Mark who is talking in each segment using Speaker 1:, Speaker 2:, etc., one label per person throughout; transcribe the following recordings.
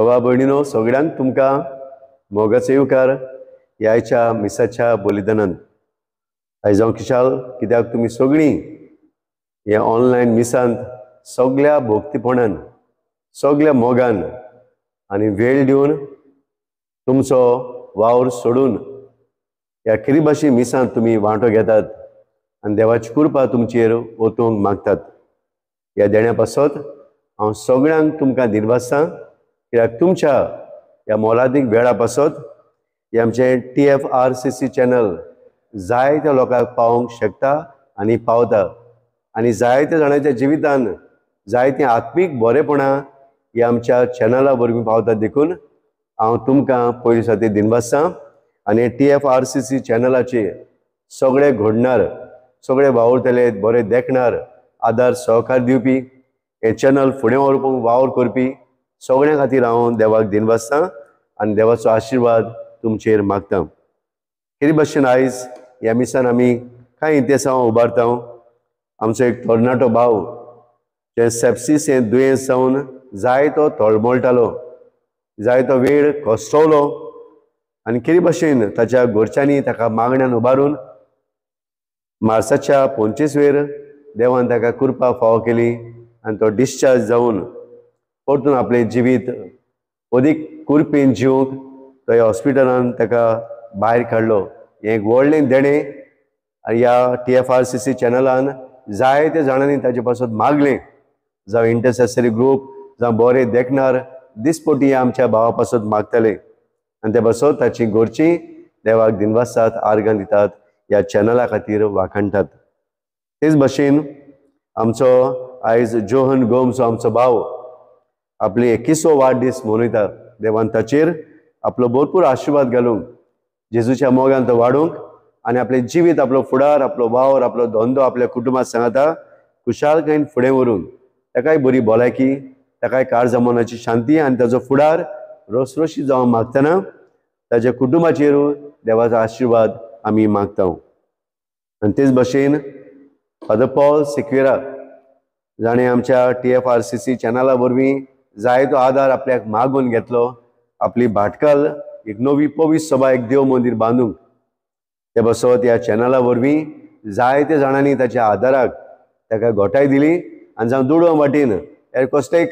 Speaker 1: बाबा भयणीनो सगळ्यांक तुमकां मोगाचो येवकार ह्या मिसाच्या बलिदानान। आयज हांव खुशाल कित्याक तुमी सगळीं हे ऑनलायन मिसांत सगळ्या भक्तीपणान सगळ्या मोगान आनी वेळ दिवन तुमचो वावर सोडून ह्या खेरीभाशी मिसांत तुमी वांटो घेतात आनी देवाची कृपा तुमचेर ओतूंक मागतात। ह्या देण्या पासत हांव सगळ्यांक तुमकां दिनवासतां कित्याक तुमच्या ह्या मोलादीक वेळा पासत हे आमचें TFRCC channel जायत्या लोकांक पावोवंक शकता आनी पावता आनी जायत्या जाणांच्या जिवितान जायतीं आत्मीक बरेपणां ही आमच्या चॅनला वरवीं पावता। देखून हांव तुमकां पयलीं सारकें दिनवासतां आनी TFRCC चॅनलाचे सगळे घडणार सगळे वावुरतले बरे देखणार आदार सहकार दिवपी हें चॅनल फुडें व्हरपाक वावर करपी सगळ्यां खातीर हांव देवाक दिनवासतां आनी देवाचो आशिर्वाद तुमचेर मागता। हेरी भशेन आयज ह्या मिसान आमी कांय इतिहासां उबारता। आमचो एक तरणाटो भाव जे सेप्सीस हें दुयेंस जावन जायतो तळमळटालो, जायतो वेळ कश्टवलो आनी केरी भशेन ताच्या घरच्यांनी ताका मागण्यान उबारून मार्साच्या 25वेर देवान ताका कृपा फावो केली आनी तो डिस्चार्ज जावन परतून आपलें जिवीत अदीक कुरपेन जिवंक तो ह्या हॉस्पिटलान ताका भायर काडलो। हें एक व्हडलें देणें आनी ह्या TFRCC चॅनलान जायते जाणांनी ताचे पासत मागलें, जावं इंटरसेसरी ग्रूप जावं बरे देखणार दिसपटी आमच्या भावा पासत मागताले आनी ते पासत ताची घरचीं देवाक दिनवासतात, आर्गां दितात, ह्या चॅनला खातीर वाखाणटात। तेच भशेन आमचो आयज जोहन गोम्स आमचो भाव आपली 21वो वाडदीस मनयता। देवान ताचेर आपलो भरपूर आशिर्वाद घालूंक, जेजूच्या मोगान तो वाडूंक आनी आपलें जिवीत, आपलो फुडार, आपलो वावर, आपलो धंदो आपल्या कुटुंबात सांगाता खुशालकायेन फुडें व्हरूंक ताकाय बरी भलायकी, ताकाय काळजा मनाची शांती आनी ताजो फुडार रोसरोशी जावंक मागतना ताच्या कुटुंबाचेर देवाचो आशिर्वाद आमी मागता। आनी तेच भशेन फादर पॉल सिक्वेरा जाणें आमच्या TFRCC चॅनला वरवीं जायतो आदार आपल्याक मागून घेतलो, आपली भाटकाल एक नवी पवित्र सभा एक देव मंदीर बांदूंक ते बसत ह्या चॅनला वरवीं जायते जाणांनी ताच्या आदाराक ताका घोटाय दिली आनी जावं दुडवां वाटेन हेर कसलेय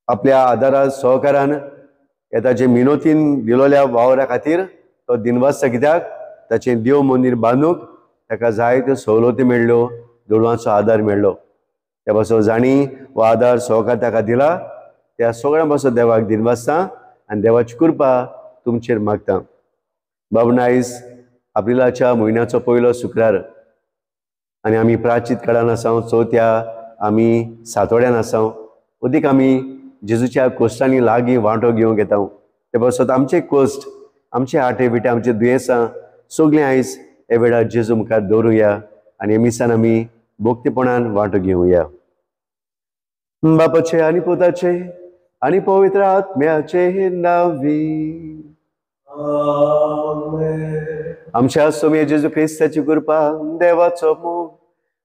Speaker 1: आपल्या आदारा सहकारान हे ताचे मिनोतीन दिलोल्या वावरा खातीर तो दिनवासता कित्याक ताचें देव मंदीर बांदूंक ताका जायत्यो सवलती मेळ्ळ्यो, दुडवांचो आदार मेळ्ळो। त्या पासून जाणी हो आदार सहकार ताका दिला त्या सगळ्यां पासून देवाक दिनवासता आनी देवाची कृपा तुमचेर मागता। बाबा आयज एप्रिलाच्या म्हयन्याचो पयलो शुक्रार आनी आमी प्राचीत काळान आसा, चवथ्या आमी सातोड्यान आसा, अदीक आमी जेजूच्या कोश्टांनी लागीं वांटो घेवंक येता। ते पासत आमचे कोश्ट, आमचे आटे बिटे, आमचे दुयेंसां सगळीं आयज हे वेळार जेजू मुखार दवरुया आनी मिसान आमी भक्तीपणान वांटो घेवया। बापाचे आनी पुताचे आनी पवित्र आत्म्याचे नांवी आमच्या स्वामी जेजू क्रिस्ताची कृपा, देवाचो मोग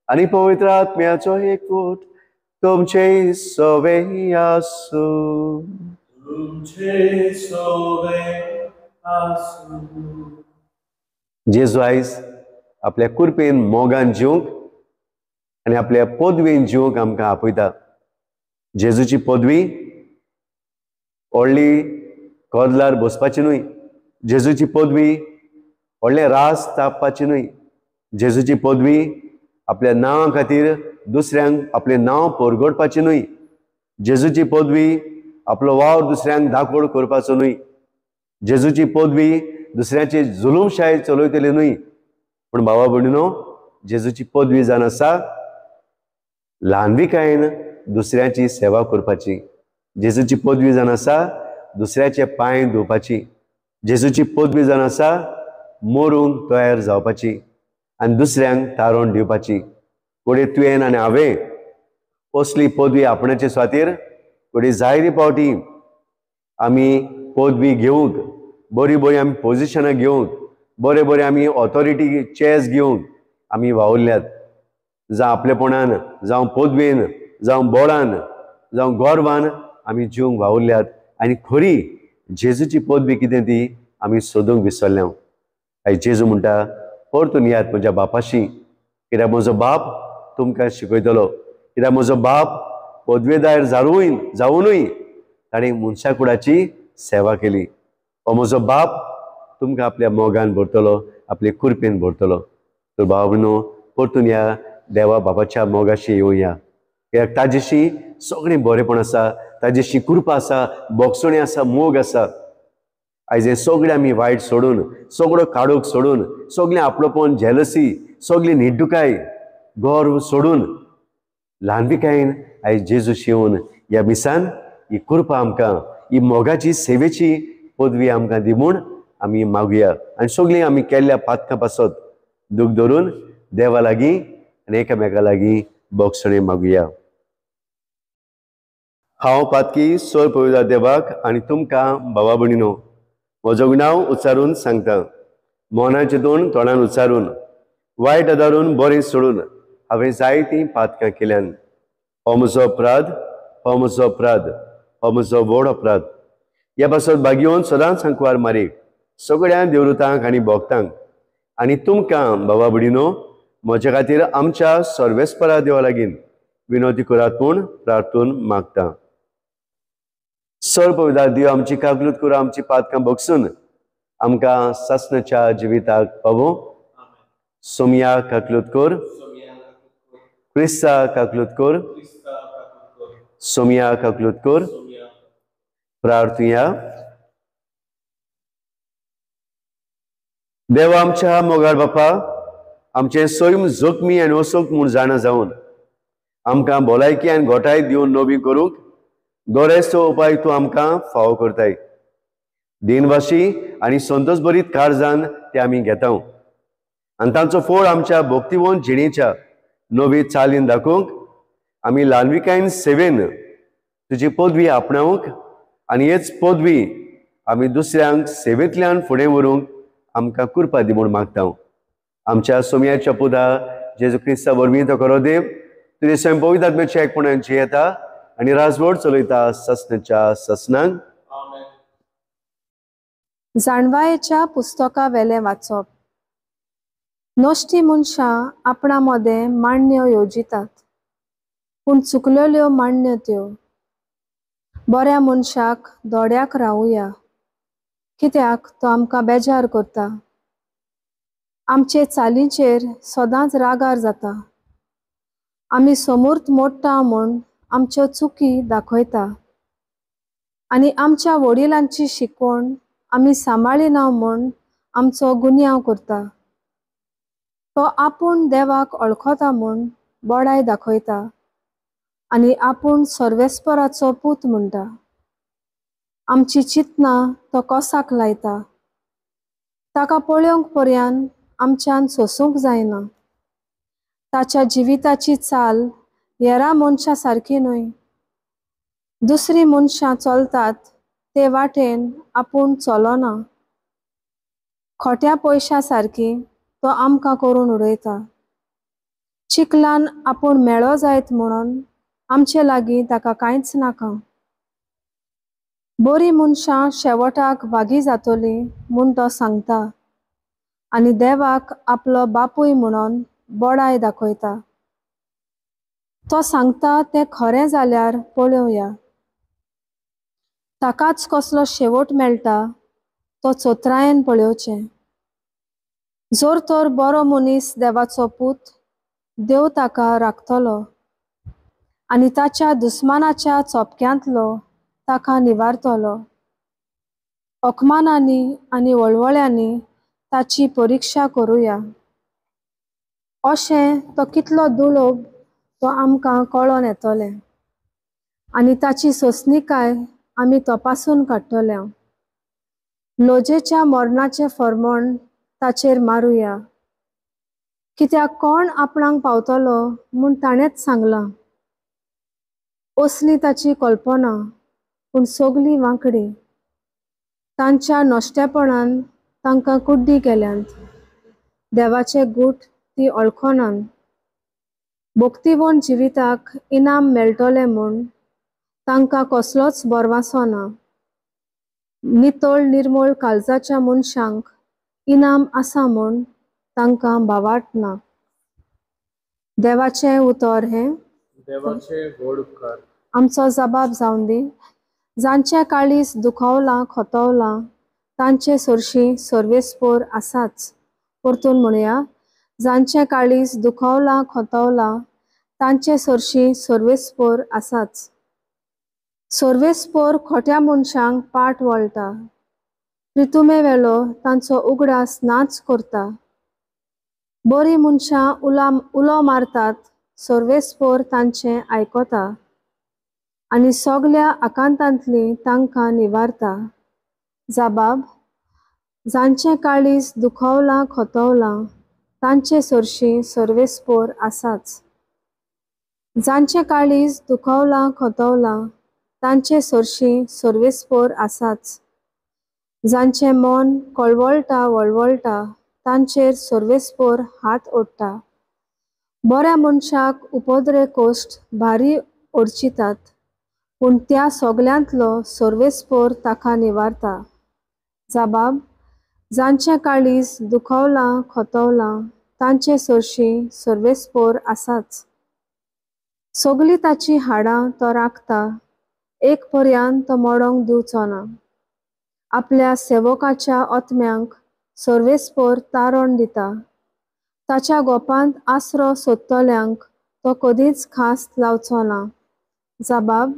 Speaker 1: आनी पवित्र आत्म्याचो एकवट तुमचे सवे आसूं।
Speaker 2: तुमचे सवे आसूं।
Speaker 1: जेजू आयज आपल्या कृपेन मोगान जिवंक आनी आपल्या पदवेन जिवंक आमकां आपयता। जेजूची पदवी व्हडली कदलार बसपाची न्हय, जेजूची पदवी व्हडलें रास तापपाची न्हय, जेजूची पदवी आपल्या नांवा खातीर दुसऱ्यांक आपलें नांव परगटपाचें न्हय, जेजूची पदवी आपलो वावर दुसऱ्यांक दाखोड करपाचो न्हय, जेजूची पदवी दुसऱ्याची जुलूमशाय चलयतली न्हय। पूण भावा भयणीनो, जेजूची पदवी जावन आसा ल्हानविकायेन दुसऱ्याची सेवा करपाची, जेजूची पदवी जावन आसा दुसऱ्याचे पांय धुवपाची, जेजूची पदवी जावन आसा मरूंक तयार जावपाची आनी दुसऱ्यांक तारोण दिवपाची। कोडे तुवें आनी हांवें असली पदवी आपणाचे स्वातीर कोडे जायते फावटी आमी पदवी घेवंक, बरी बरी आमी पोजिशनां घेवंक, बरे बरे आमी ऑथॉरिटी चेस घेवंक आमी वावुरल्यात। जावं आपलेपणान, जावं पदवेन, जावं बोळान, जावं गर्वान आमी जिवंक वावुरल्यात आनी खरी जेजूची पदवी कितें ती आमी सोदूंक विसरल्या. आयज जेजू म्हणटा परतून यात म्हज्या बापाशी, कित्याक म्हजो बाप तुमकां शिकयतलो, कित्याक म्हजो बाप पदवेदार जावनूय ताणें मनशा कुडाची सेवा केली. हो म्हजो बाप तुमकां आपल्या मोगान भरतलो, आपले कुरपेन भरतलो. तर भाव भयणो परतून ह्या देवा बापाच्या मोगाशी येवया, कित्याक ताजेशी सगळें बरेंपण आसा, ताजेशी कृपा आसा, बोगसणी आसा, मोग आसा. आयज हें सगळें आमी वायट सोडून, सगळो काडूक सोडून, सगळें आपलोपण, जेलसी, सगळी निड्डुकाय, गर्व सोडून ल्हानविकायेन आयज जेजूशी येवन ह्या मिसान ही कृपा आमकां, ही मोगाची सेवेची पदवी आमकां दी म्हूण आमी मागुया. आनी सगळीं आमी केल्ल्या पातकां पासत दूख धरून देवा लागीं आनी एकामेका लागीं बोगसणी मागुया. हांव पातकी सोर पवित्र देवाक आनी तुमकां भावा भयणीनो म्हजो गुन्यांव उच्चारून सांगता. मनाचे दोन तोंडान उच्चारून, वायट आदारून बरें सोडून हांवें जायतीं पातकां केल्यान. हो म्हजो अपराध, हो म्हजो अपराध, हो म्हजो व्हड अपराध. ह्या पासत भागयोवन सदांच सांकवार मारीक सगळ्या देवरुतांक आनी भोगतांक आनी तुमकां बाबा भयणीनो म्हज्या खातीर आमच्या सर्वेस्परा देवा लागीं विनोदी करात म्हूण प्रार्थून मागता. सर पवित्र देव आमची कागलूत करून आमची पातकां बगसून आमकां सासणाच्या जिविताक पावो. सोमया काकलूत कर, क्रिस्ता काकलूत कर, सोमया काकलूत कर. प्रार्थुया. देवा आमच्या मोगाळ बापा, आमचें सैम जखमी आनी असोक म्हूण जाणा जावन आमकां भलायकी आनी घोटाय दिवन नवी करूंक गोरेचो उपाय तूं आमकां फावो करताय. दिनवाशी आनी संतोष भरीत कारजान ते आमी घेता आनी तांचो फोड आमच्या भक्तिवंत जिणेच्या नवी चालीन दाखोवंक आमी ल्हानविकायेन सेवेन तुजी पदवी आपणावंक आनी हेच पदवी आमी दुसऱ्यांक सेवेंतल्यान फुडें व्हरूंक आमकां कृपा दी म्हूण मागता. आमच्या सोमयाच्या पुता जेजू क्रिस्ता वरवीं तो खरो देव तुजे स्वयं पवित्र आत्म्याच्या एकपणान जियेता आनी राजवट चलयता ससनाच्या ससनांक.
Speaker 3: जाणवायेच्या पुस्तका वेलें वाचप. नश्टी मनशां आपणा मदें मांडण्यो येवजितात, पूण चुकलेल्यो मांडण्यो त्यो. बऱ्या मनशाक दोड्याक रावुया, कित्याक तो आमकां बेजार करता, आमचे चालीचेर सदांच रागार जाता, आमी समूर्त मोडटा म्हूण आमच्यो चुकी दाखयता आनी आमच्या वडिलांची शिकवण आमी सांबाळिना म्हूण आमचो गुन्यांव करता. तो आपूण देवाक वळखता म्हूण बडाय दाखयता आनी आपूण सर्वेस्पराचो पूत म्हणटा. आमची चिंतनां तो कोसाक लायता, ताका पळोवंक पर्यान आमच्यान सोसूंक जायना. ताच्या जिविताची चाल हेरा मनशां सारकी न्हय, दुसरी मनशां चलतात ते वाटेन आपूण चलना. खोट्या पयशां सारकी तो आमकां करून उडयता. चिखलान आपूण मेळो जायत म्हणून आमचे लागीं ताका कांयच नाका. बरीं मनशां शेवटाक भागी जातलीं म्हूण तो सांगता आनी देवाक आपलो बापूय म्हणून बडाय दाखयता. तो सांगता तें खरें जाल्यार पळोवया. ताकाच कसलो शेवट मेळटा तो चोत्रायेन पळोवचें. जर तर बरो मनीस देवाचो पूत, देव ताका राखतलो आनी ताच्या दुस्मानाच्या चोपक्यांतलो ताका निवारतलो. अकमानांनी आनी वळवळ्यांनी ताची परिक्षा करुया. अशें तो कितलो दुलोब तो आमकां कळोन येतलें आनी ताची सोंसणीकाय आमी तपासून काडटले. लजेच्या मरणाचें फर्मण ताचेर मारुया, कित्याक कोण आपणाक पावतलो म्हूण ताणेंच सांगलां. असली ताची कल्पना, पूण सगळीं वांकडी. तांच्या नश्टेपणान तांकां कुड्डी केल्यांत. देवाचे गूट ती वळखनात. भक्तिवंत जिविताक इनाम मेळटलें म्हूण तांकां कसलोच भरवासो ना. नितळ निर्मळ काळजाच्या मनशांक इनाम आसा म्हूण तांकां भावार्थ ना। देवाचें उतर हें
Speaker 2: देवाचे व्हड उपकार।
Speaker 3: आमचो जबाब जावन दी। जांचें काळीज दुखावलां खोतवलां तांचे सरशी सर्वेस्पोर आसाच। परतून म्हणया, जांचें काळीज दुखावलां खोतवलां तांचे सरशी सर्वेस्पोर आसाच। सर्वेस्पोर खोट्या मनशांक पाट वळटा, प्रितुमे वेलो तांचो उगडास नाच करता। बरीं मनशां उलो मारतात, सर्वेस्पोर तांचें आयकता आनी सगल्या आकांतांतली तांकां निवारता। जबाब, जांचें काळीज दुखावलां खोतवलां तांचे सरशी सर्वेस्पोर आसाच। जांचें काळीज दुखावलां खोतवलां तांचे सरशी सर्वेस्पोर आसाच। जांचें मन कळवळटा वळवळटा तांचेर सर्वेस्पोर हात ओडटा। बऱ्या मनशाक उपद्रे कोश्ट भारी ओडचितात, पूण त्या सगल्यांतलो सर्वेस्पोर ताका निवारता। जबाब, जांचें काळीज दुखावलां खोतवलां तांचे सरशी सर्वेस्पोर आसाच। सगलीं ताचीं हाडां तो राखता, एक पर्यान तो मोडोंक दिवचो ना। आपल्या सेवकाच्या आत्म्यांक सर्वेस्पोर तारण दिता। ताच्या गोपांत आसरो सोदतल्यांक तो कदींच खास लावचो ना। जबाब,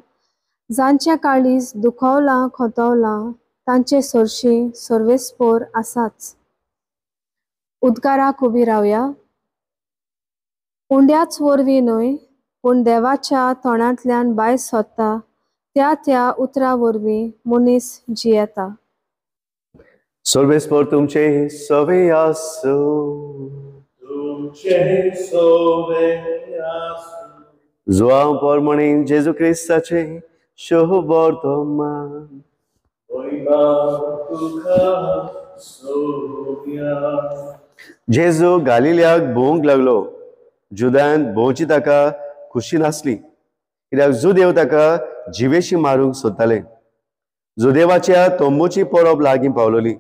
Speaker 3: जांचें काळीज दुखावलां खोतवलां तांचे सरशी सर्वेस्पोर आसाच। उद्गाराक उबी रावया। उंड्याच वरवीं न्हय, पूण देवाच्या तोंडांतल्यान भायर सोदता त्या त्या उतरा वरवीं मनीस जियेता।
Speaker 1: सर्वेस्पोर तुमचे सवे आसूं।
Speaker 2: तुमचे सवे आसूं।
Speaker 1: जुआंव पोरमणी जेजू क्रिस्ताचे शुभवर्तमान। जेजू गालिलियाक भोंवंक लागलो। जुदायांत भोंवची ताका खुशी नासली, कित्याक जुदेव ताका जिवेशी मारूंक सोदताले। जुदेवाच्या तंबूची परब लागीं पावलोली।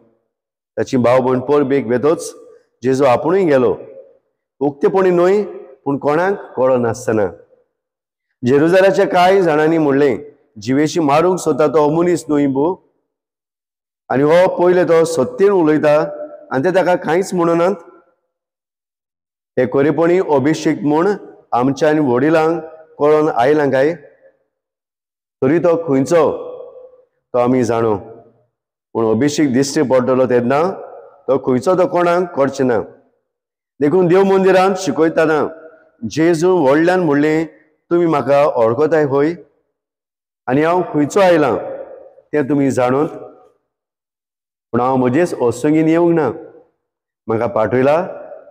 Speaker 1: ताची भाव भयण परबेक वेतोच जेजू आपुणूय गेलो, उक्तेपणी न्हय पूण कोणाक कळनासतना। जेरुजालाच्या कांय जाणांनी म्हणलें, जिवेशी मारूंक सोदता तो मनीस न्हय बो, आनी हो पयले तो सत्तेन उलयता आनी ते ताका कांयच म्हणनात। हे खरेपणी अभिषेक म्हूण आमच्या आनी वडिलांक कळोन आयलां काय? तरी तो खंयचो तो आमी जाणो, पूण अभिषेक दिश्टी पडटलो तेन्ना तो खंयचो तो कोणाक कळचें ना। देखून देव मंदिरांत शिकयतना जेजू व्हडल्यान म्हणलें, तुमी म्हाका वळखताय होय, आनी हांव खंयचो आयलां तें तुमी जाणून, पूण हांव म्हजेच असंगीन येवंक ना, म्हाका पाठयला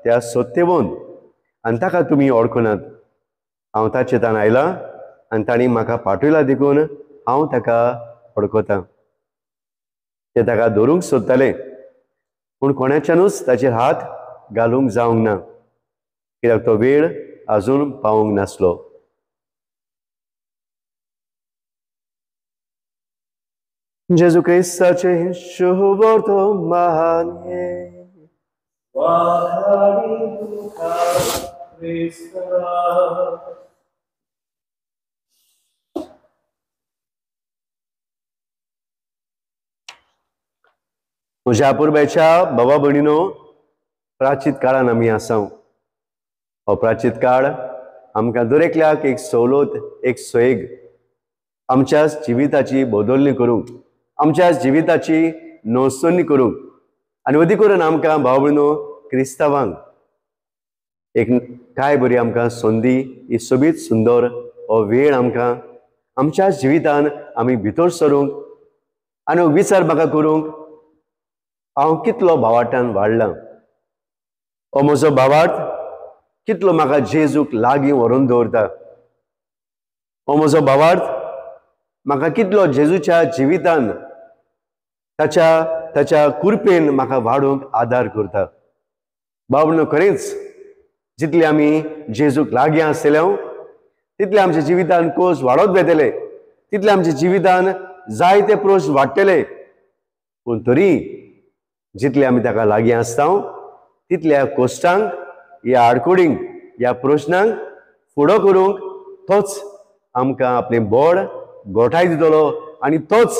Speaker 1: त्या सत्यवंत आनी ताका तुमी वळखनात। हांव ताचे ताण आयलां आनी तांणी म्हाका पाठयला, देखून हांव ताका वळखतां। ते ताका धरूंक सोदताले, पूण कोणाच्यानूच ताचेर हात घालूंक जावंक ना, कित्याक तो वेळ आजून पावूंक नासलो। जेजू क्रिस्ताचे शुभवर्तमान। म्हज्या पुर्वेच्या बाबा भयणीनो, प्राचीत काळान आमी आसा। हो प्राचीत काळ आमकां दरेकल्याक एक सवलत, एक सोयेग आमच्या जिविताची बदलणी करूंक, आमच्या जिविताची नोसणी करूंक, आनी अदीक करून आमकां भाव भयणो क्रिस्तांवांक एक काय बरी आमकां संदी, ही सोबीत सुंदर हो वेळ आमकां आमच्या जिवितान आमी भितर सरूंक आनी विचार म्हाका करूंक, हांव कितलो भावार्तान वाडलां, हो म्हजो भावार्थ कितलो म्हाका जेजूक लागीं व्हरून दवरता, हो म्हजो भावार्थ म्हाका कितलो जेजूच्या जिवितान ताच्या ताच्या कृपेन म्हाका वाडोवंक आदार करता। बाबनो, खरेंच जितले आमी जेजूक लागीं आसतले तितले आमच्या जिवितान कोस वाडत वेतले, तितले आमच्या जिवितान जायते प्रश्न वाडटले, पूण तरी जितले आमी ताका लागीं आसता तितल्या कोश्टांक, ह्या आडकुडींक, ह्या प्रश्नांक फुडो करूंक तोच आमकां आपलें बोड गोठाय दितलो आनी तोच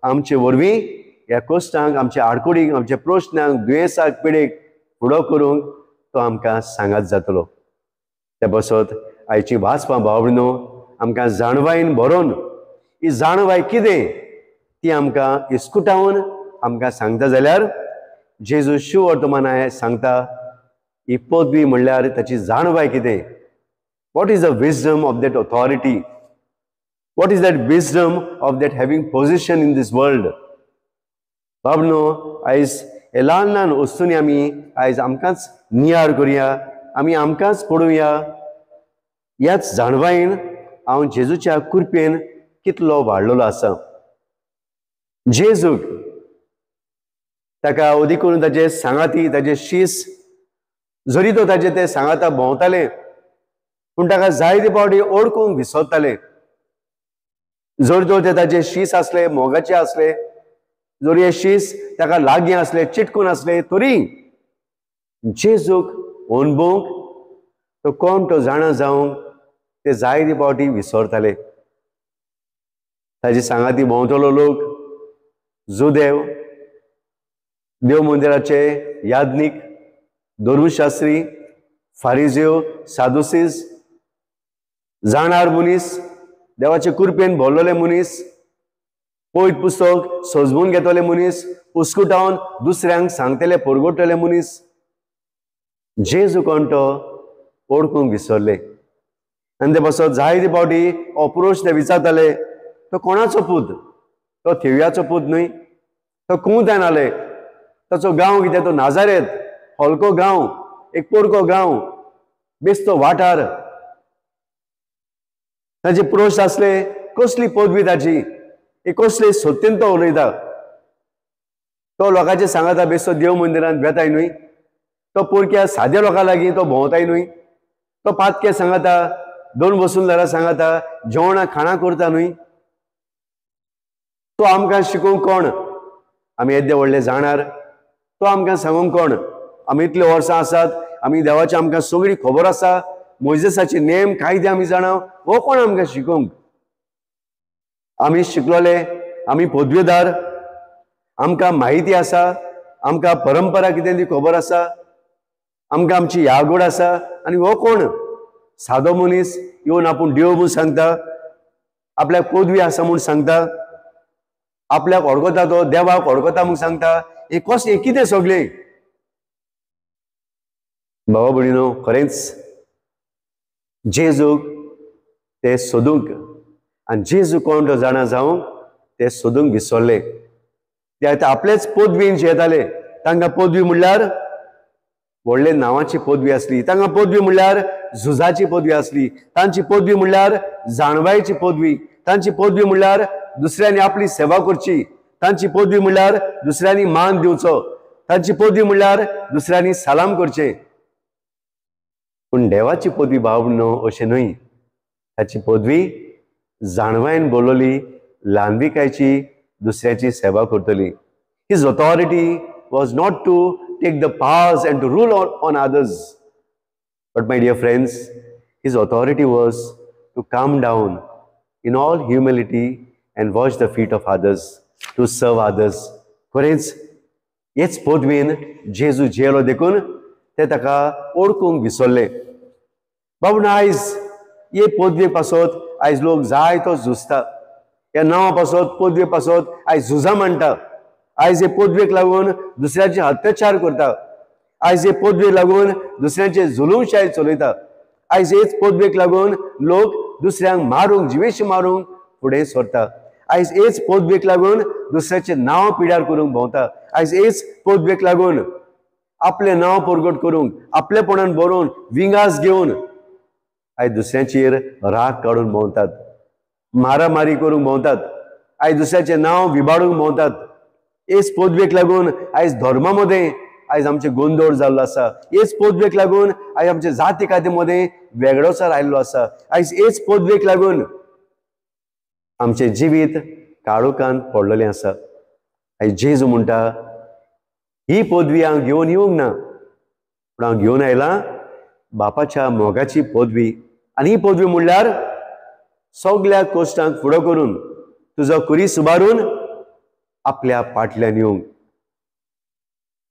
Speaker 1: आमचे वरवीं ह्या कोश्टांक, आमच्या आडकुडींक, आमच्या प्रश्नांक, दुयेंसाक, पिडेक फुडो करूंक तो आमकां सांगात जातलो. ते बसत आयची वाचपां भाव भयणो आमकां जाणवायेन भरोन ही जाणवाय कितें ती आमकां इस्कुटावन आमकां सांगता जाल्यार जेजू शिववर्तमानाय सांगता ही पदवी म्हणल्यार ताची जाणवाय कितें. What is the wisdom of that authority? What is that wisdom of that having position in this world? बाबनो आयज हे ल्हान ल्हान वस्तूंनी आमी आयज आमकांच नियाळ करुया, आमी आमकांच पडुया. ह्याच जाणवायेन हांव जेजूच्या कृपेन कितलो वाडलेलो आसा. जेजूक ताका अदीक करून ताजे सांगाती, ताजे शीस, जरी तो ताजे ते सांगाता भोंवताले पूण ताका जायते फावटी ओडकूंक विसरताले. जर तर ते ताजे शीस आसले, मोगाचे आसले, जर हे शीस ताका लागीं आसले, चिटकून आसले, तरी जेजूक अणभवंक तो कोण तो जाणा जावंक ते जायते फावटी विसरताले. ताजे सांगाती भोंवतलो लोक जुदेव, देव मंदिराचे याज्ञीक, धर्मशास्त्री, फारिजेव, सादुसीस, जाणार मनीस, देवाचे कृपेन भरलेले मनीस, पवित्र पुस्तक सजवून घेतले मनीस, उस्कुटावन दुसऱ्यांक सांगतले, परगटतले मनीस, जेजू कोण तो ओळखूंक विसरले. आनी ते पासत जायते फावटी अप्रोच ते विचारताले, तो कोणाचो पूत? तो थेवयाचो पूत न्हय? तो कुंवतान आले? ताचो गांव कितें? तो नाजारेत, हलको गांव, एक पोरको गांव, बेस्तो वाठार. ताजे प्रश्न आसले, कसली पदवी ताची, एक कसले सत्तेन तो उलयता? तो लोकांचे सांगाता बेस्तो देव मंदिरांत वेताय न्हय, तो पोरक्या साद्या लोकां लागीं तो भोंवताय न्हय, तो पातके सांगाता, दोन वसुंधरा सांगाता, जेवणां खाणां करता न्हय, तो आमकां शिकोवंक कोण? आमी येदे व्हडले जाणार, तो आमकां सांगूंक कोण? आमी इतले वर्सां आसात, आमी देवाची आमकां सगळी खबर आसा, मोयजेसाचे नेम कायदे आमी जाणा, हो कोण आमकां शिकोवंक? आमी शिकलोले, आमी पदवेदार, आमकां म्हायती आसा, आमकां परंपरा कितें ती खबर आसा, आमकां आमची यागोड आसा, आनी हो कोण सादो मनीस येवन आपूण देव म्हूण सांगता, आपल्याक पदवी आसा म्हूण सांगता, आपल्याक अडकता, तो देवाक अडकता म्हूण सांगता, हें कसलें कितें सगळें? बाबा भयणीनो, खरेंच जेजूक ते सोदूंक आनी जेजू कोण तो जाणा जावंक ते सोदूंक विसरले. ते आतां आपलेच पदवीन येताले. तांकां पदवी म्हणल्यार व्हडले नांवाची पदवी आसली, तांकां पदवी म्हणल्यार झुजाची पदवी आसली, तांची पदवी म्हणल्यार जाणवायची पदवी, तांची पदवी म्हणल्यार दुसऱ्यांनी आपली सेवा करची, तांची पदवी म्हणल्यार दुसऱ्यांनी मान दिवचो, तांची पदवी म्हणल्यार दुसऱ्यांनी सलाम करचें. पूण देवाची पदवी भाव न्हू अशें न्हय. ताची पदवी जाणवायन बोलवली, ल्हानविकायची, दुसऱ्याची सेवा करतली. His authority was not to take the powers and to rule on others, but my dear friends, his authority was to come down in all humility and wash the feet of others, to serve others. खरेंच हेच पदवीन जेजू जियेलो देखून ते ताका ओळखूंक विसरले. बाबू आयज हे पदवे पासत आयज लोक जायतो झुजता, ह्या नांवा पासत, पदवे पासत आयज झुजां म्हणटा. आयज हे पदवेक लागून दुसऱ्याचे अत्याचार करता, आयज हे पदवेक लागून दुसऱ्यांचे जुलूमशाय चलयता, आयज हेच पदवेक लागून लोक दुसऱ्यांक मारूंक, जिवेशी मारूंक फुडें सरता, आयज हेच पदवेक लागून दुसऱ्याचें नांव पिड्यार करूंक भोंवता, आयज हेच पदवेक लागून आपलें नांव परगट करूंक, आपलेपणान बरोवन विंगास घेवन आयज दुसऱ्यांचेर राग काडून भोंवतात, मारामारी करूंक भोंवतात, आयज दुसऱ्याचें नांव विबाडूंक भोंवतात. हेच पदवेक लागून आयज धर्मा मदें आयज आमचें गोंदळ जाल्लो आसा, हेच पदवेक लागून आयज आमचे जाती काती मदें वेगळोचार आयिल्लो आसा, आयज हेच पदवेक लागून आमचें जिवीत काळोखान पडलेलें आसा. आयज जेजू म्हणटा ही पदवी हांव घेवन येवंक ना, पूण हांव घेवन आयलां बापाच्या मोगाची पदवी. आनी ही पदवी म्हणल्यार सगल्या कश्टांक फुडो करून तुजो कुरीस उबारून आपल्या पाटल्यान येवंक,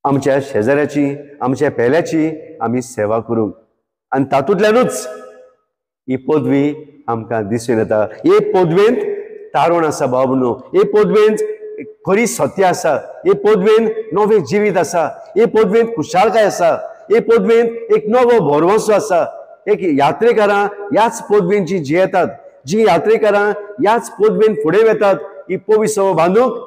Speaker 1: आमच्या शेजाऱ्याची आमच्या पेल्याची आमी सेवा करूंक. आनी तातूंतल्यानूच ही पदवी आमकां दिसून येता. हे पदवेंत तारण आसा भाव, हे पदवेंत खरी सत्य आसा, हे पदवेंत नवें जिवीत आसा, हे पदवेंत खुशालकाय आसा, हे पदवेंत एक नवो भरवंसो आसा. एक यात्रेकारां ह्याच पदवेन जी जियेतात, जी यात्रेकारां ह्याच पदवेन फुडें वेतात ही पविसव बांदूंक,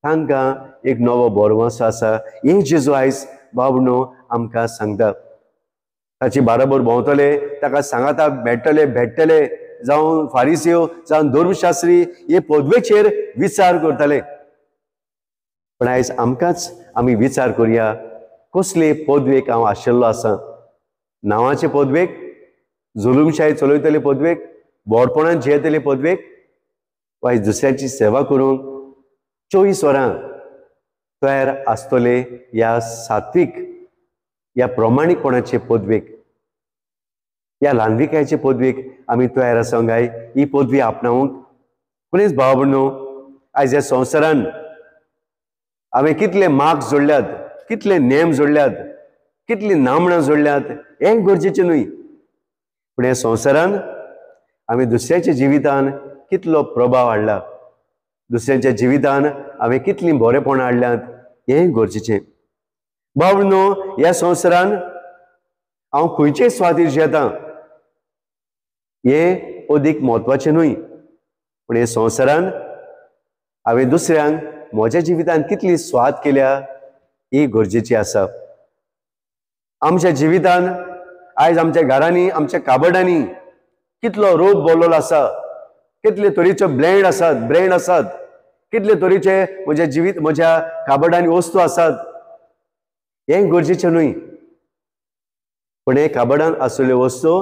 Speaker 1: तांकां एक नवो भरवंसो आसा. हें जेजू आयज बाबनो आमकां सांगता. ताची बाराबर भोंवतले, ताका सांगाता भेटतले भेटतले, जावं फारिसियो जावं धर्मशास्त्री हे पदवेचेर विचार करताले. पण आयज आमकांच आमी विचार करुया, कसले पदवेक हांव आशिल्लो आसा? नांवाचे पदवेक, जुलूमशाही चलयतले पदवेक, बोडपणान जियेतले पदवेक, वा दुसऱ्याची सेवा करूंक 24 वरां तयार आसतले ह्या सात्वीक ह्या प्रमाणीकपणाचे पदवेक, ह्या ल्हानविकायचे पदवेक आमी तयार आसा काय ही पदवी आपणावंक? कोणीच भाव भयणो, आयज ह्या संवसारान हांवें कितले मार्क्स जोडल्यात, कितले नेम जोडल्यात, कितली नामणां जोडल्यात हें गरजेचें न्हय, पूण ह्या संवसारान आमी दुसऱ्याच्या जिवितान कितलो प्रभाव हाडला, दुसऱ्यांच्या जिवितान हांवें कितलीं बरेपणां हाडल्यात हें गरजेचें. भाव न्हू, ह्या संवसारान हांव खंयचे सुवातेर जियेतां हें अदीक म्हत्वाचें न्हय, पूण हे संवसारान हांवें दुसऱ्यांक म्हज्या जिवितान कितली स्वाद केल्या ही गरजेची आसा. आमच्या जिवितान आयज आमच्या घरांनी आमच्या काबडांनी कितलो रोग बोल्लोलो आसा, कितले तरेचे ब्लँड आसात, ब्रँड आसात, कितले तरेचे म्हज्या जिवीत म्हज्या काबडांनी वस्तू आसात हें गरजेचें न्हय, पूण हे काबडान आशिल्ल्यो वस्तू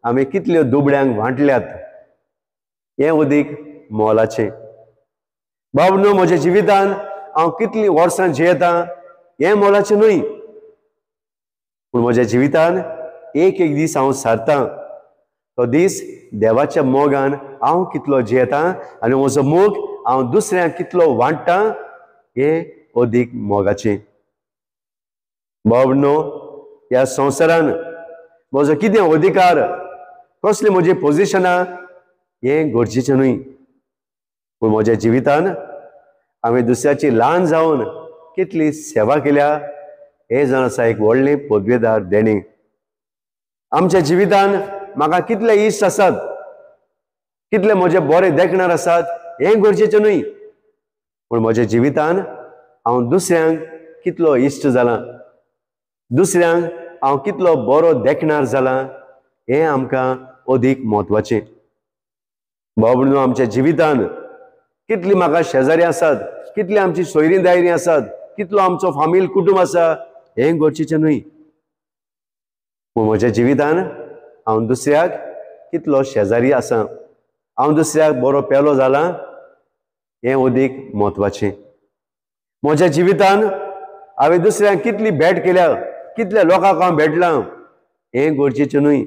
Speaker 1: आमी कितल्यो दुबळ्यांक वांटल्यात हें अदीक मोलाचें. बाब न्हू, म्हज्या जिवितान हांव कितलीं वर्सां जियेतां हें मोलाचें न्हय, पूण म्हज्या जिवितान एक एक दीस हांव सारतां तो दीस देवाच्या मोगान हांव कितलो जियेतां आनी म्हजो मोग हांव दुसऱ्यांक कितलो वांट्टां हें अदीक मोगाचें. बाब न्हू, ह्या संवसारान म्हजो कितें अधिकार, कसली म्हजी पोजिशनां हें गरजेचें न्हय, पूण म्हज्या जिवितान हांवें दुसऱ्याची ल्हान जावन कितली सेवा केल्या हें जावन आसा एक व्हडलें पदवेदार देणें. आमच्या जिवितान म्हाका कितले इश्ट आसात, कितले म्हजे बरे देखणार आसात हें गरजेचें न्हय, पूण म्हज्या जिवितान हांव दुसऱ्यांक कितलो इश्ट जाला, दुसऱ्यांक हांव कितलो बरो देखणार जाला हें आमकां अदीक म्हत्वाचें. भाव भयणो, आमच्या जिवितान कितली म्हाका शेजारी आसात, कितली आमची सोयरीं दायरीं आसात, कितलो आमचो फामील कुटुंब आसा हें गरजेचें न्हय, पूण म्हज्या जिवितान हांव दुसऱ्याक कितलो शेजारी आसा, हांव दुसऱ्याक बरो पेलो जाला हें अदीक म्हत्वाचें. म्हज्या जिवितान हांवें दुसऱ्यांक कितली भेट केल्या, कितल्या लोकांक हांव भेटलां हें गरजेचें न्हय,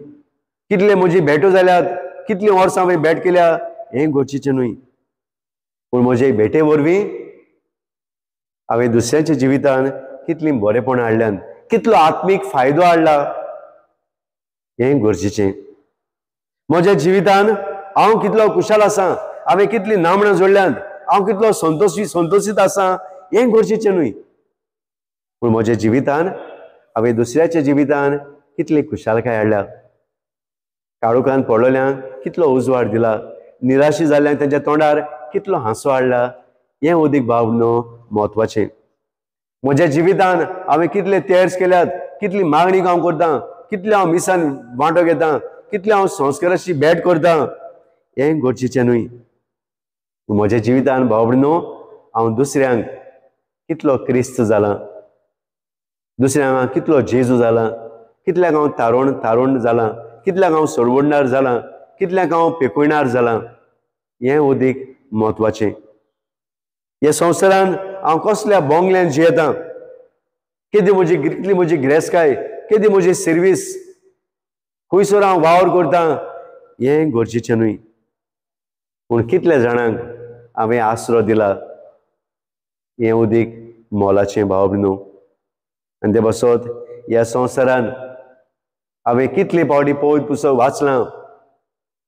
Speaker 1: कितले म्हजी भेटो जाल्यात, कितलीं वर्सां हांवें भेट केल्या हें गरजेचें न्हय, पूण म्हजे भेटे वरवीं हांवें दुसऱ्यांच्या जिवितान कितलीं बरेपणां हाडल्यान, कितलो आत्मीक फायदो हाडला हें गरजेचें. म्हज्या जिवितान हांव कितलो खुशाल आसा, हांवें कितलीं नामणां जोडल्यांत, हांव कितलो संतोशीत आसा हें गरजेचें न्हय, पूण म्हज्या जिवितान हांवें दुसऱ्याच्या जिवितान कितली खुशालकाय हाडल्या, काळोखान पडलेल्यांक कितलो उजवाड दिला, निराशी जाल्ल्यांक तेंच्या तोंडार कितलो हांसो हाडला हें अदीक भाव न्हू म्हत्वाचें. म्हज्या जिवितान हांवें कितले तेर्स केल्यात, कितली मागणी हांव करतां, कितले हांव मिसान वांटो घेतां, कितले हांव संस्काराची भेट करतां हें गरजेचें न्हय, म्हज्या जिवितान भाव भयणो हांव दुसऱ्यांक कितलो क्रिस्त जाला, दुसऱ्यांक हांव कितलो जेजू जाला, कितल्यांक हांव तारण जाला, कितल्यांक हांव सोडवणदार जाला, कितल्यांक हांव पेकयणार जाला हें अदीक म्हत्वाचें. ह्या संवसारान हांव कसल्या बोंगल्यान जियेतां, केदी म्हजी कितली म्हजी गिरेस्तकाय, केदी म्हजी सर्वीस, खंयसर हांव वावर करतां, हें गरजेचें न्हय. पूण कितल्या जाणांक हांवें आसरो दिला हें उदीक मोलाचें भाव भयणीनो. आनी ते बसत ह्या संवसारान हांवें कितले फावटी पवित्र पुस्तक वाचलां,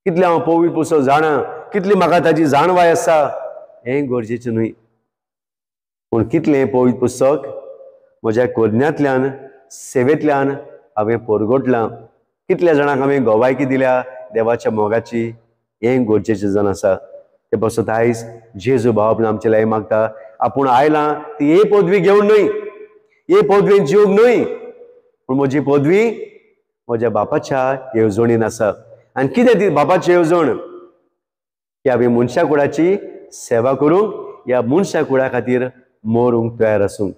Speaker 1: कितलें हांव पवित्र पुस्तक जाणा, कितली म्हाका ताची जाणवाय आसा, हें गरजेचें न्हय. पूण कितलें पवित्र पुस्तक म्हज्या करण्यांतल्यान सेवेंतल्यान हांवें परगटलां, कितल्या जाणांक हांवें गवायकी दिल्या देवाच्या मोगाची, हें गरजेचें जावन आसा. ते पासत आयज जेजू भाव आमचे लागीं मागता, आपूण आयलां ती हे पदवी घेवन न्हय, हे पदवेन जिवंक न्हय, पूण म्हजी पदवी म्हज्या बापाच्या येवजणेन आसा. आनी कितें ती बापाची येवजण? की हांवें मनशा कुडाची सेवा करूंक, ह्या मनशा कुडा खातीर मरूंक तयार आसूंक.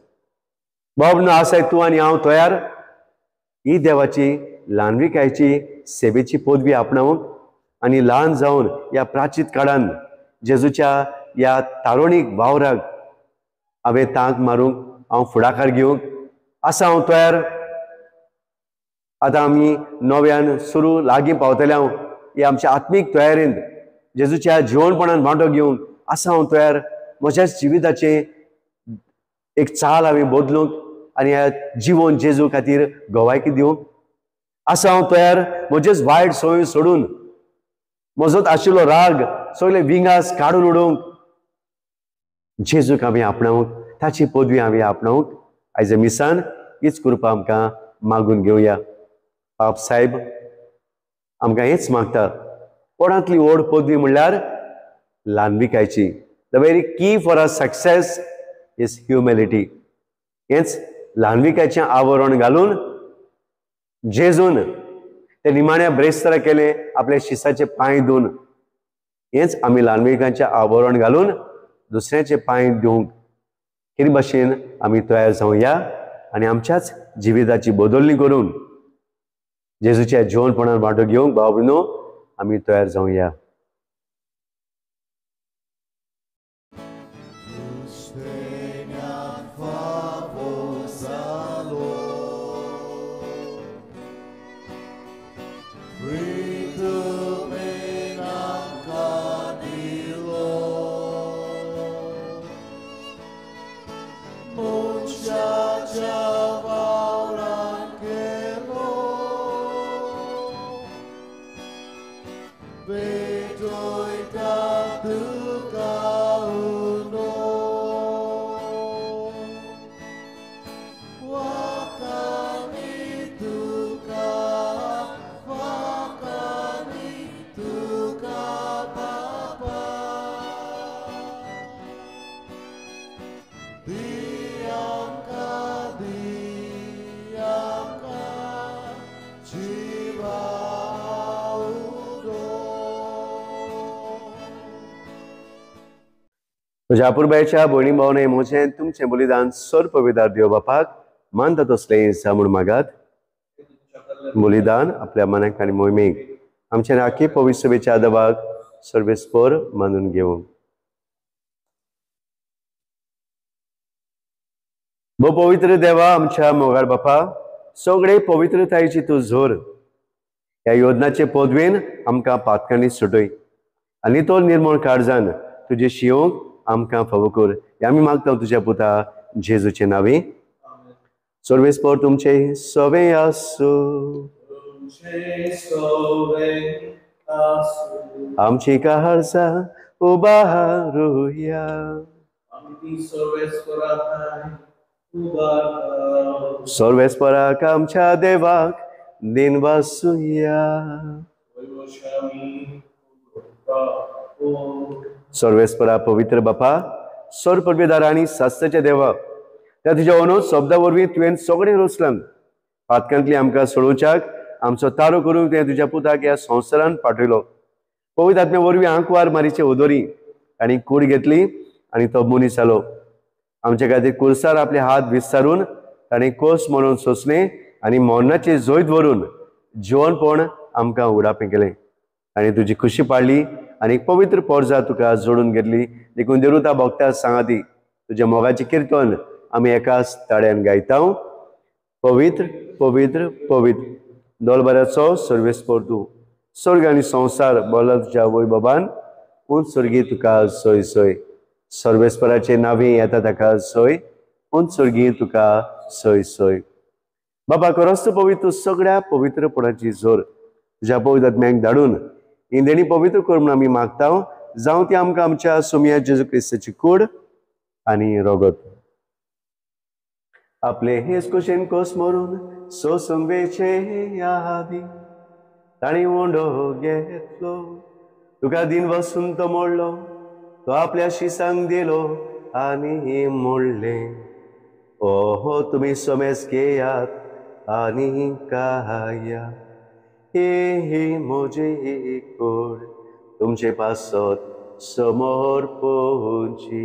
Speaker 1: बाब न्हू आसाय तूं आनी हांव तयार ही देवाची ल्हानविकायची सेवेची पदवी आपणावंक आनी ल्हान जावन ह्या प्राचीत काळान जेजूच्या ह्या तारुणीक वावराक हांवें तांक मारूंक, हांव फुडाकार घेवंक आसा हांव तयार. आतां आमी नव्यान सुरू लागीं पावतले हांव ह्या आमच्या आत्मीक तयारेन जेजूच्या जिवनपणान वांटो घेवंक आसा हांव तयार. म्हज्याच जिविताचें एक चाल हांवें बदलूंक आनी ह्या जिवन जेजू खातीर गवायकी दिवंक आसा हांव तयार. म्हजेच वायट संवय सोडून म्हजोच आशिल्लो राग सगळे विंगास काडून उडोवंक जेजूक आमी आपणावंक, ताची पदवी आमी आपणावंक आयज मिसान हीच कृपा आमकां मागून घेवया. बाप साहेब आमकां हेच मागता, कोणांतली व्हड पदवी म्हणल्यार ल्हानविकायची. The very key for a success is humility. हेच ल्हानविकायचें आवरण घालून जेजून ते निमाण्या ब्रेस्तारा केलें आपल्या शिसाचे पांय धुवन. हेच आमी ल्हानविकांचें आवरण घालून दुसऱ्याचे पांय धुवंक हे भाशेन आमी तयार जावया आनी आमच्याच जिविताची बदलणी करून जेजूच्या जिवनपणान वांटो घेवंक भाव भयणीनो आमी तयार जावया. म्हज्या भयणी भावने म्हजें तुमचें बलिदान सर्वविदार देव बापाक मानता तसलें इत्सा म्हूण मागात. बलिदान आपल्या मनाक आनी मोहिमेक आमच्या राखी पवित्र सभेच्या दबाक सर्वेस्पर मानून घेवंक. भो पवित्र देवा आमच्या मोगाळ बापा, सगळे पवित्रतायेची तूं जोर ह्या योजनाचे पदवेन आमकां पातकांनी सुटय आनी तो निर्मळ काळजान तुजे शिवंक आमकां फावो कर. आमी मागता तुज्या पुता जेजूचे नांवे. सर्वेस्पर तुमचे सवे आसूं. आमची काळजा उबारुया. सर्वेस्पराक आमच्या देवाक दिनवासुया. सर्वेस्परा पवित्र बापा, सर परबेदार आनी शास्त्राच्या देवा, त्या तुज्या अनुज शब्दा वरवीं तुवें सगळें रचलां. पातकांतली आमकां सोडोवच्याक आमचो तारो करूंक तुवें तुज्या पुताक ह्या संवसारान पाठयलो. पवित्र आत्म्या वरवीं आंकवार मारीचे उदोरी आनी कूड घेतली आनी तो मनीस जालो. आमच्या खातीर कुर्सार आपले हात विस्तारून ताणें कोस म्हणून सोंसलें आनी मरणाचें जैत व्हरून जिवनपण आमकां उडापें केलें आनी तुजी खुशी पाडली आनी पवित्र पोरजा तुका जोडून घेतली. देखून देरुता भक्ता सांगाती तुज्या मोगाचें किर्तन आमी एकाच ताळ्यान गायता. पवित्र पवित्र पवित्र दोलबराचो सर्वेस्पर तूं, स्वर्ग आनी संवसार बोला तुज्या वैभवान. पूण स्वर्गी तुका सोय सोय, सर्वेस्पराचे नांवे येता ताका सोय, पूण स्वर्गी तुका सोय सोय. बाबा खरोच पवित्र, सगळ्या पवित्रपणाची जोर तुज्या पवित्र आत्म्याक धाडून इंदेणी पवित्र कर म्हूण आमी मागता. जावं ती आमकां आमच्या सोमया जेजू क्रिस्ताची कूड आनी रगत. आपले हेच कुशेन कोस मरून सोसूंक वेचे आदी ताणी उंडो घेतलो, तुका दिन वसून तो मोडलो, तो आपल्या शिसांक दिलो आनी मोडलें, ओहो तुमी सोमेस घेयात आनी काया, ही म्हजी कूड तुमचे पासत समोर पोवची.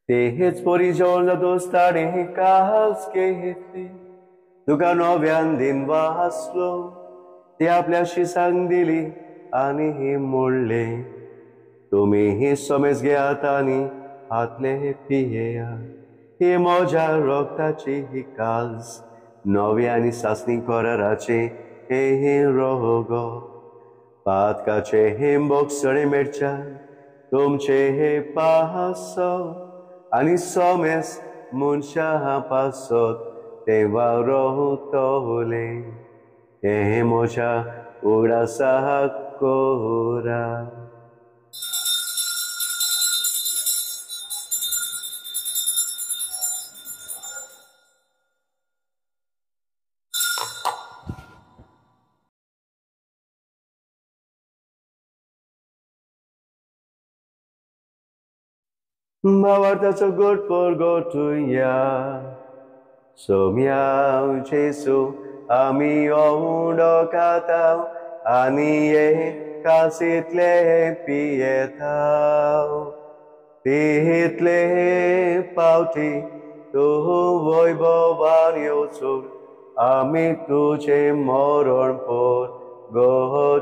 Speaker 1: तेच पोरी जेवण जातोच ताणें कास घेतली, तुका नव्यान दिन वाचलो, ती आपल्या शिसांक दिली आनी मोडलें, तुमी ही सोमेस घेयात आनी हातले पियेयात, ही म्हज्या रगताची ही काज नवी आनी सासणी कराराचे हे रोग, पातकाचे हे बोगसणे मेळच्या तुमचे हे पास आनी सोमेस मनशा पासत तेवा रोवतले, हे म्हज्या उगडासाक कोरा. भावार्थाचो गोड परगटुया सोम्या जेसू, आमी उंडो खाताव आनी हे कासींतले पियेताव, तितले पावटी तूं वैभवान येवचो, आमी तुजें मरण परगटाव.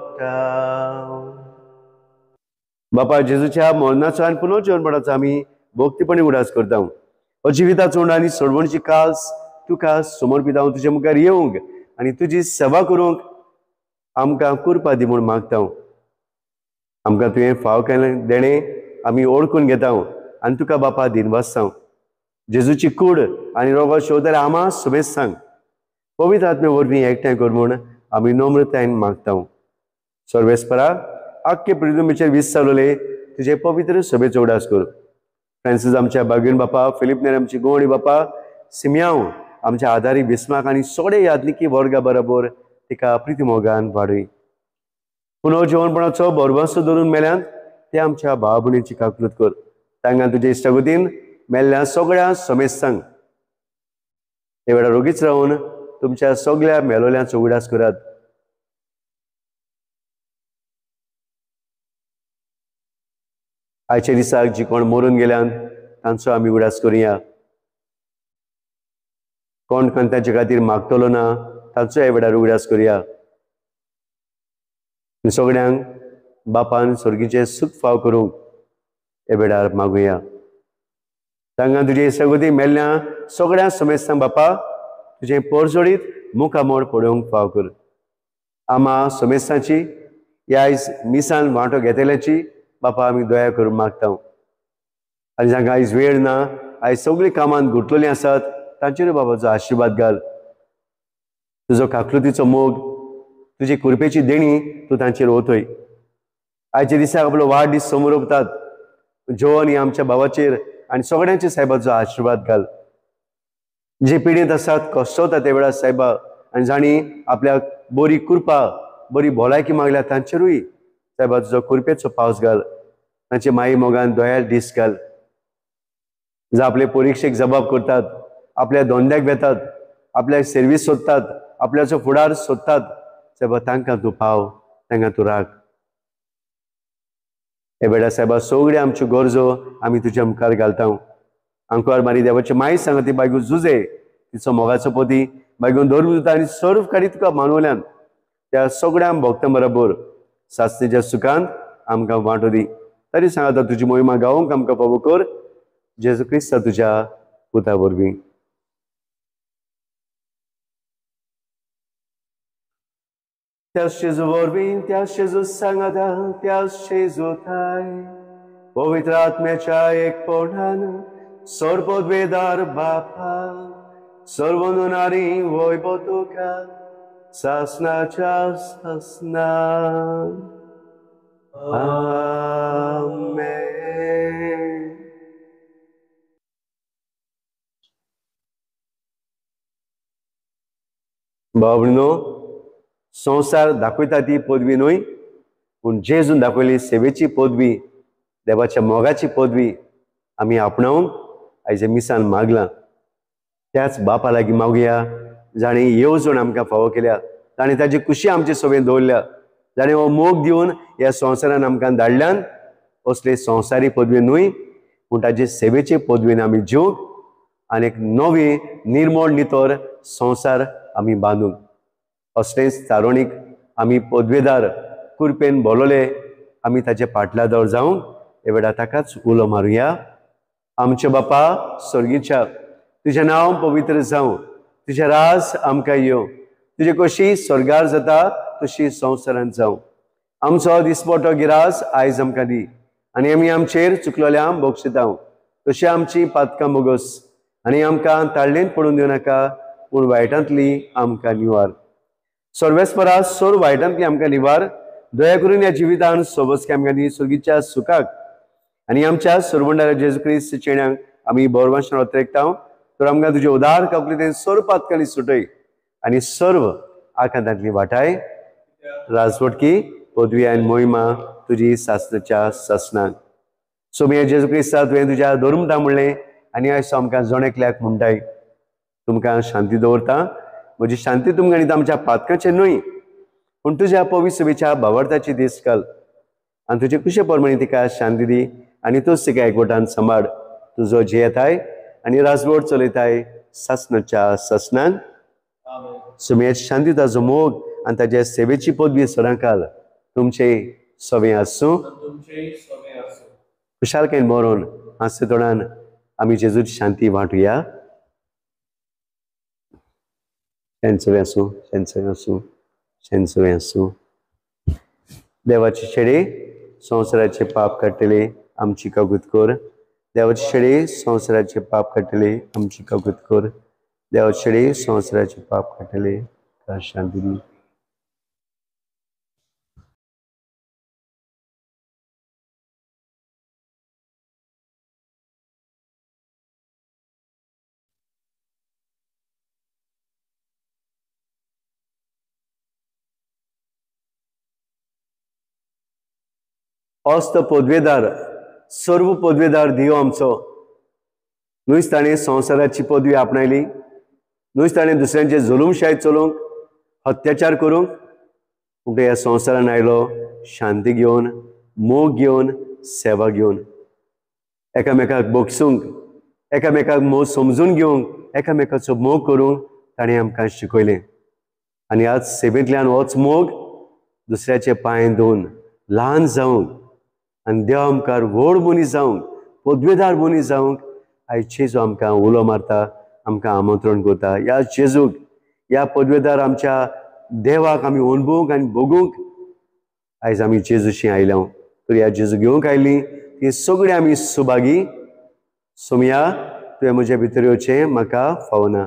Speaker 1: बापा जेजूच्या मरणाचो आनी पुनर्जीवनपणाचो आमी भक्तीपणी उडास करता. हो जिविताचो उंडो आनी सोडवणची कास तुका समर्पिता. तुज्या मुखार येवंक आनी तुजी सेवा करूंक आमकां कृपा दी म्हूण मागता. आमकां तुवें फाव केलें देणें आमी ओळखून घेता आनी तुका बापा दिनवासता. जेजूची कूड आनी रोगो शेवतले आमा सुबेस सांग पवित्र आत्मे वरवीं एकठांय कर म्हूण आमी नम्रतायेन मागता. सर्वेस्परा आख्खे पृथ्वीचेर वीस चालवले तुजे पवित्र सभेचो उडास कर. फ्रांसीस आमच्या बागीन बापा, फिलीप नेर आमची गोवणी बापा, सिमियांव आमच्या आदारी बिस्माक आनी सगळे यादनिकी वर्गा बरोबर तिका प्रितीमोगान वाडय. पुनर्जीवनपणाचो भरवंसो धरून मेल्यान ते आमच्या भाव भयणीची काकूत कर. तांकां तुजे इश्टागतीन मेल्ल्या सगळ्या समेस्तांक हे वेळार रोगीच रावन तुमच्या सगळ्या मेलोल्यांचो उगडास करात. आयच्या दिसाक जी कोण मरून गेल्यान तांचो आमी उगडास करुया. कोण कोण तांचे खातीर मागतलो ना तांचो ह्या वेळार उगडास करुया. सगळ्यांक बापान स्वर्गीचें सूख फाव करूंक ह्या वेळार मागुया. तांकां तुजे सगळी मेल्ल्या सगळ्या समेस्तांक बापा तुजें पोरजोडीत मुखामोड पळोवंक फाव कर. आमा समेस्तांची ह्या आयज मिसान वांटो घेतल्याची बापा आमी दया करून मागता. आनी जांकां आयज वेळ ना, आयज सगळीं कामांत गुंतलेलीं आसात तांचेरूय बाबाचो आशिर्वाद घाल. तुजो काकलुतीचो मोग, तुजी कृपेची देणी तूं तांचेर ओतय. आयच्या दिसाक आपलो वाडदीस समरोपतात जेवन ही आमच्या बाबाचेर आनी सगळ्यांचे सायबाचो आशिर्वाद घाल. जे पिडेंत आसात कश्टवता ते वेळार सायबा आनी जांणी आपल्याक बरी कृपा बरी भलायकी मागल्या तांचेरूय सायबा तुजो कृपेचो पावस घाल. तांचे माई मोगान दयाळ दीस घाल. जे आपले परिक्षेक जबाब करतात, आपल्या धंद्याक वेतात, आपल्याक सर्वीस सोदतात, आपल्याचो फुडार सोदतात सायबा तांकां तूं पाव, तांकां तूं राख. हे बेटा सायबा सगळ्यो आमच्यो गरजो आमी तुज्या मुखार घालता. आंकवार मारी देवाची माय सांगा ती बायगू जुजे तिचो मोगाचो पती बायगून धर्म आनी सर्व काडी तुका मानवल्यान त्या सगळ्या भक्तां बरोबर सासणेच्या सुखांत आमकां वांटो दी. तरी सांगता तुजी मोहिमा गावंक आमकां फावो कर जेजू क्रिस्ता तुज्या पुता वरवीं. त्याच जेजू वरवीं, त्याच जेजू सांगाता, त्याच जेजू थाय पवित्र आत्म्याच्या एकपणान सर्वपदवेदार बापा सर्व नुनारी वैभव तुका सासनाच्या सासना. आमेन. भाव-भयणीनो, संवसार दाखयता ती पदवी न्हय, पूण जेजून दाखयली सेवेची पदवी, देवाच्या मोगाची पदवी आमी आपणावंक आयच्या मिसान मागलां. त्याच बापा लागीं मागुया जाणें येवजण आमकां फावो केल्या, ताणें ताजी खुशी आमचे सभेन दवरल्या, जाणें हो मोग दिवन ह्या संवसारान आमकां धाडल्यान. असले संवसारी पदवी न्हय, पूण ताजे सेवेचे पदवेन आमी जिवंक आनी एक नवी निर्मळ नितर संवसार आमी बांदूंक. असलेच तारुणीक आमी पदवेदार कुरपेन बोलवले, आमी ताचे पाटलादर जावंक हे वेळार ताकाच उलो मारुया. आमच्या बापा स्वर्गीच्या, तुजें नांव पवित्र जावं, तुजें राज आमकां येवं, तुजे कशी स्वर्गार जाता तशी संवसारांत जावं. आमचो दिसपटो गिरास आयज आमकां दी आनी आमी आमचेर चुकलोल्यांक बक्षिता तशी आमची पातकां बोगस आनी आमकां ताळ्ळेंत पडून दिवं नाका, पूण वायटांतली आमकां निवार. सर्वेस्परा सर्व वायटांतली आमकां निवार. दया करून ह्या जिवितान सोबसके आमकां दी स्वर्गीच्या सुखाक आनी आमच्या सरवंडार जेजू क्रिस्त चेण्यांक आमी बरवाशन अत्रेकता. तर आमकां तुजे उदार काकली सर्व पातकांनी सुटय आनी सर्व आकांतांतली वाटाय. राजवटकी पदवी आनी मोहिमा तुजी सासनाच्या सासनाक. सोमिया जेजू क्रिस्ता, तुवें तुज्या धर्मता म्हणलें आनी आयज आमकां जण एकल्याक म्हणटाय, तुमकां शांती दवरता, म्हजी शांती तुमकां आनी आमच्या पातकाचें न्हय, पूण तुज्या पवित्र भावार्थाची दीस घाल आनी तुजे कुशे प्रमाणे तिका शांती दी आनी तूच तिका एकवटान सांबाळ. तुजो जियेताय आनी राजवट चलयताय सासनाच्या सासनाक. सुमेर शांती ताजो मोग आनी ताजे सेवेची पदवी सदांकाल तुमचे सवे आसूं. खुशालकायेन बरोवन हांसते तोंडान आमी जेजूची शांती वांटुया. शेंसवे आसूं, शेंसवे आसूं, शेंसवे आसूं. देवाचे शेडे संवसाराचे पाप काडटले आमची कागूत कर. देवाचे शेडे संवसाराचे पाप काडटले आमची कागूत कर. देवाचे शेडे संवसाराचे पाप काडटले शांती दी. अस्त पदवेदार सर्व पदवेदार दियो आमचो. न्हूच ताणें संवसाराची पदवी आपणायली, न्हूच ताणें दुसऱ्यांचे जुलूमशाय चलोवंक, अत्याचार करूंक, पूण ह्या संवसारान आयलो शांती घेवन, मोग घेवन, सेवा घेवन, एकामेकाक बगसूंक, एकामेकाक मोग समजून घेवंक, एकामेकाचो मोग करूंक ताणें आमकां शिकयलें. आनी आज सेवेंतल्यान होच मोग दुसऱ्याचे पांय धुवन ल्हान जावंक आनी देवा मुखार व्हड मनीस जावंक, पदवेदार मनीस जावंक आयज जेजू आमकां उलो मारता, आमकां आमंत्रण करता. ह्या जेजूक, ह्या पदवेदार आमच्या देवाक आमी अणभवूंक आनी भोगूंक आयज आमी जेजूशी आयल्या. तर ह्या जेजू घेवंक आयली ती सगळीं आमी सुभागी. सोमया, तुवें म्हज्या भितर येवचें म्हाका फावना,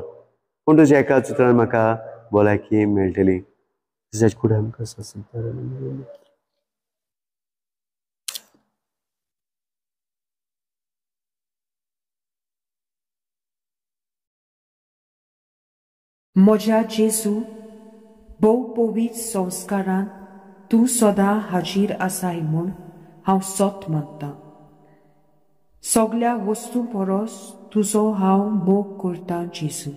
Speaker 1: पूण तुज्या एका चित्रान म्हाका भलायकी मेळटली. तुज्या कुडा आमकां
Speaker 4: म्हज्या जेजू, भोव पवित्र संस्कारान तूं सदां हाजीर आसाय म्हूण हांव सत मानतां. सगल्या वस्तू परस तुजो हांव मोग करतां जेजू,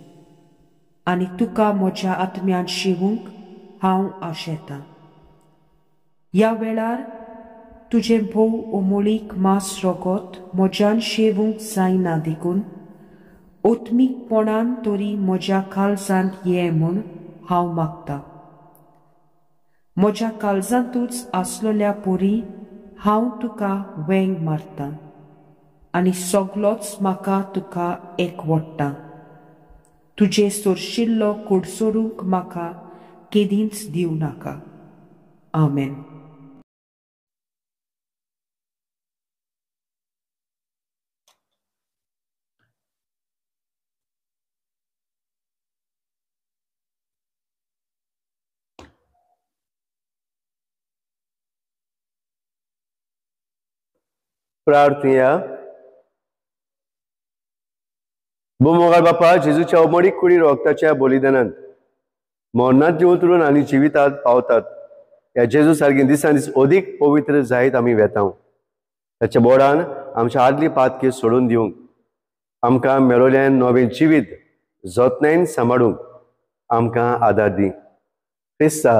Speaker 4: आनी तुका म्हज्या आत्म्यान शिवूंक हांव आशेतां. ह्या वेळार तुजें भोव अमोळीक मांस रगत म्हज्यान शेवूंक जायना देखून ओत्मीकपणान तरी म्हज्या काळजांत ये म्हूण हांव मागता. म्हज्या काळजांतूच आसलेल्या परी हांव तुका वेंग मारता आनी सगलोच म्हाका तुका एकवडटा. तुजे सोरशिल्लो कुडसरूंक म्हाका केदींच दिवं नाका. आमेन.
Speaker 1: प्रार्थया. भोव बापा, जेजूच्या अमोडीक कुडी रोगताच्या बलिदानांत मरणांत उतरून आनी जिवितांत पावतात ह्या जेजू सारकी दिसान दीस अदीक पवित्र जायत आमी वेता. ताच्या बोडान आमच्या आदली पातकी सोडून दिवंक, आमकां मेळोल्यान नवें जिवीत जतनायन सांबाळूंक आमकां आदार दी. क्रिस्ता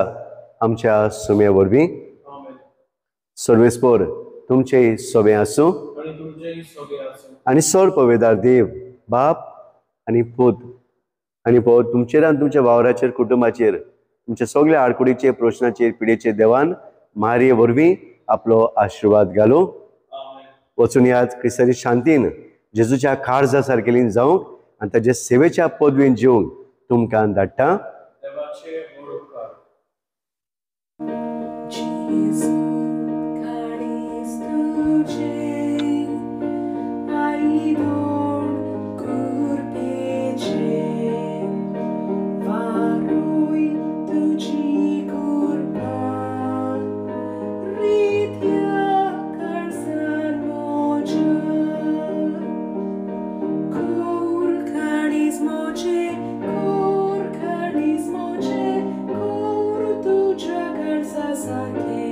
Speaker 1: आमच्या सुमे वरवीं. सर्वेस्पोर तुमचेय सोबें आसूं आनी सोर पवेदार देव बाप आनी पूत आनी पोर तुमचेर आनी तुमच्या वावराचेर, कुटुंबाचेर, तुमच्या सगल्या आडकुडीचेर, प्रश्नाचेर, पिडेचेर देवान मारये वरवीं आपलो आशिर्वाद घालूं. वचून यात क्रिस्ताची शांतीन जेजूच्या काळजा सारकेलीन जावंक आनी ताच्या सेवेच्या पदवीन जिवंक तुमकां धाडटा.
Speaker 4: Saque.